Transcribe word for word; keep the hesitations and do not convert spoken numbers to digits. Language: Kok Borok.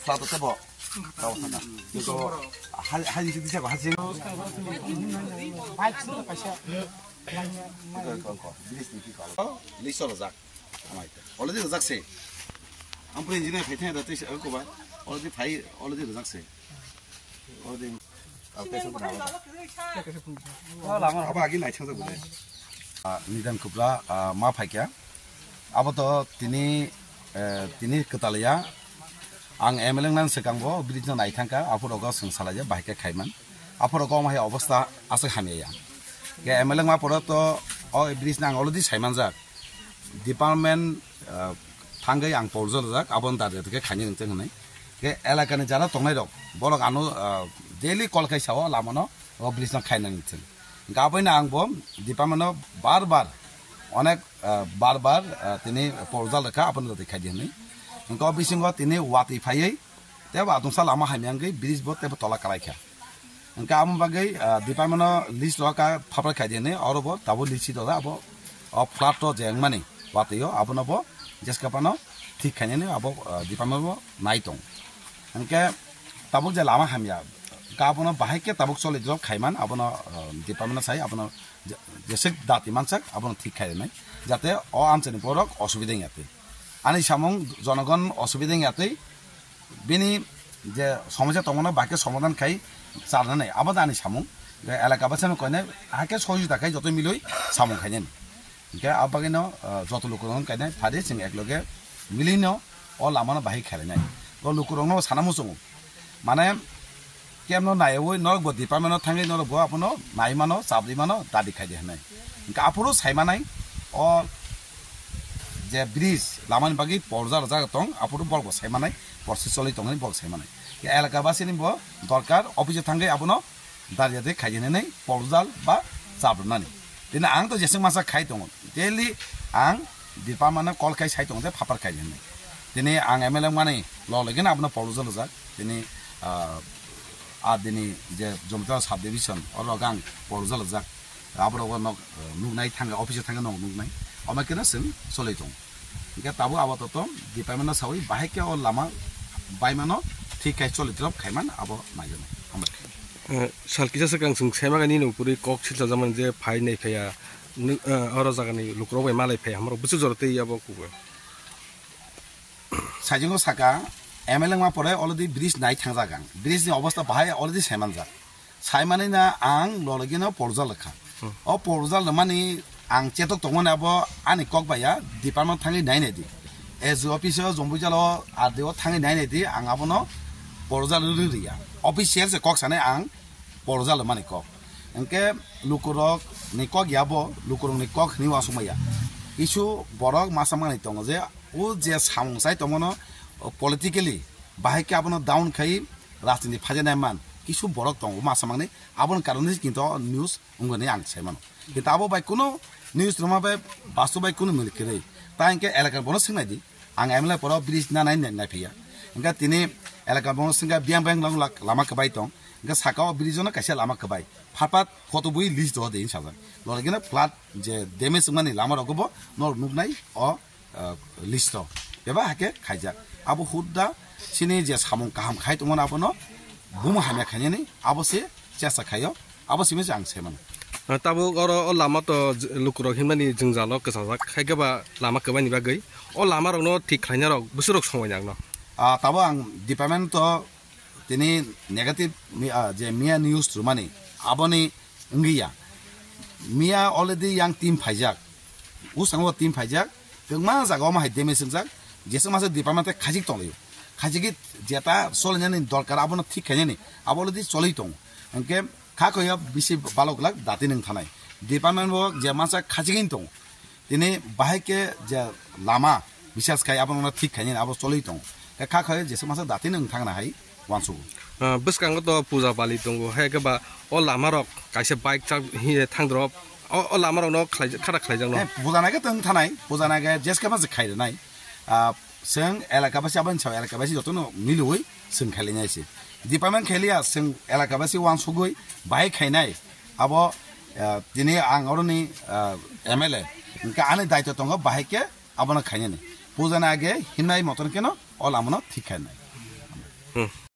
Plato tebo. Tau sana. Ito, hal, hal ito bisa ko, hal sing. Bike sing kaisa. Ito, ito, ito. Bilis ni kiko. Liso rojak. Amai. Already rojak se. Ampun engineer phai thaya da tei ko ba. Already phai, already rojak se. Already. Tau tei sung na. Aba agi lai chang sa bole. Ah, Nidan Kupra, ah, ma phaikya. Abo to tini, eh, tini kwtal ya. Ang M L A wngna swkang bo bridge no nai thangkha, aphuru rogo swng salai ya, bahai khe khaiman. Aphuru rogo omo hai obostha aswk hamya ya. Khe M L A wngma poro to o bridge no ang already saimanjak. Department, eh, thangwi ang porjol jak, abo no dar khe khaini nang teng hwnwi. Khe elaka ni jara tongnai rok, borok ano, eh, daily call khai sao lama no, o bridge no khaina nang teng. Hwnkhe aboino ang bo department no bar bar, onek, eh, bar bar, eh, tini porjal rwkha, abono jotoi khaidi hwnwi. Hwnkhe o bisingo tini watwi phaiwi, tebo adungsa lama hamya wngwi bridge bo tebo tola kwlaikha. Hwnkhe amo bagwi, ah, department no list rwkha phapra khaidi hwnwi, oro bo tabuk list si dojak, abo o flat o je wngmani watwi o, abono bo jeska phano thik khainani abo, ah, department bo nai tong. Hwnkhe tabuk je lama hamya, hwnkhe abono bahai khe tabuk choli drop khaiman, abono, ah, department no sai, abono je-, jeswk dati mansak, abono thik khainai, jate o amchaini borok osubida wngya twi. Ani samung jonogon osubida wngya twi, bini je somosya tongmano bahai khe somadhan khai charnani, abo da ani samung. Je elaka basi no koine, hai khe sohojita khai joto miloi samung khainani. Hwnkhe abo bagwi no, ah, joto lukurok no kainai phadi chwng ekloge milino o lama no bahai khainai. O lukurok no sana muchungo. Mane, kemno naiwi norok bo department no thangwi norok bo abono nai mano, chabri mano, dadi khai di hwnwi. Hwnkhe aphuru sai manai o je bridge lamani bagwi porjal rwjak tong, aphuru borok bo sai manai, porsi choli tong hwnwi borok sai manai. Khe elaka basini bo dorkar, office o thangwi abono darya de khai di hwnwi porjal ba chabrwnani. Tini ang to jeswk masa khai tongo. Daily ang department no call khai sai tongo je phapar khai di hwnwi. Tini ang M L A wngmani log logino abono porjal rwjak. Tini, ah, ah, dini je Jomtara sub division, oro ang porjal rwjak. Aborok o nok, eh, nuknai thangkha, office o thangkha nok nuknai. Omo khe no chwng choli tongo. Hwnkhe tabuk abo to tong, department no sawi bahai khe o lama baimano thik khai choli drop khaiman abo naijaknai. Hambai. Eh, sal kisa swkang chwng saimaga nini upuri kok silchajakmani je phai nai phaiya, nu-, eh, oro jagani lukurok bai malai phaiya, hamrok bwswk jora tei abo kubui. Sajingo saka, M L A wngma pore already bridge nai thangjak ang. Bridge ni obostha bahai already saimanjak. Saimani na ang lologino porjal rwkha. Hmm. O porjal rwmani ang chetok tongmani abo ani kok baiya department thangwi nai nai di. S D O office o Jombuijalo R D O thangwi nai nai di, ang abono porjal rwrwi rwya. Official se kok sanai ang porjal rwmani kok. Hwnkhe lukurok ni kok ya bo, lukurok ni kok hwnwi uansukmaya. Kisu borok masa manwi tongo je o je samung chai tongmano, o, politically bahai khe abono down khai rajniti phajanai man kisu borok tongo masa manwi, aboni karonwi kinto news wngwi ang sai mano. Kinto abo bai kuno news rwma bai bastob bai kuno milik kwrwi. Ta hinkhe elakar bono swngnai di, ang M L A poro bridge na nai nai phaiya. Hwnkhe tini elakar bono swngkha biyang biyang long lak-, lama kwbai tong. Hwnkhe saka o bridge no kaisa lama kwbai. Phat phat photo bui list do de hinwi sajak. Lorikhe no flood je damage wngmani lama rokbo norok nuknai o, ah, list o. Bebak hakhe khaijak. Abo hudda chini je samung kaham khai tongmani abono buma hamya khainani abo se chesta khaio. Abo simi se ang sai mano. Ah, tabuk oro o lama to j-, lukurok hinmani jwngjalo kwchajak. Khaikhe ba lama kwbaini bagwi. O lama rokno thik khlaina rok bwswk rok somoi nangno. Ah, tabuk ang department to tini negative mi-, ah, je miya news rwmani, aboni wngwi ya. Miya already yang team phaijak. Uskango team phaijak. Kwbangma jaga omo hai damage wngjak. Jesa masa department tei khajik tonglaio. Khajigwi jeta solinani dorkar abono thik khainani. Abo already choli tongo. Hwnkhe kha khoyo bisi balok glak dati nwng thanai. Department bo je masa khajigwi tongo. Tini bahai khe je lama bisas khai abono thik khainani abo choli tongo. Khe kha khoyo jesa masa dati nwng thangna hai. Uansukgo. Ah, bwskango to puja pali tongo, hai khe ba o lama rok kaisa bike chak hiye thang drop, o, o lama rok no khlai, khata khlai jak no. Eh, puja nai khe tong thanai, puja nai khe jeske ma se khai rwnai. Ah, chwng elaka basi, aboni sao elaka basi joto no milwi chwng khai lainai se. Department khai liya, chwng elaka basi uansugwi bahai khainai. Abo, ah, tini ang oroni, ah, M L A. Hwnkhe ani daityo tongo bahai khe abono khainani. Puja ni age himnai moton khe no o lama no thik khainai. Hmm.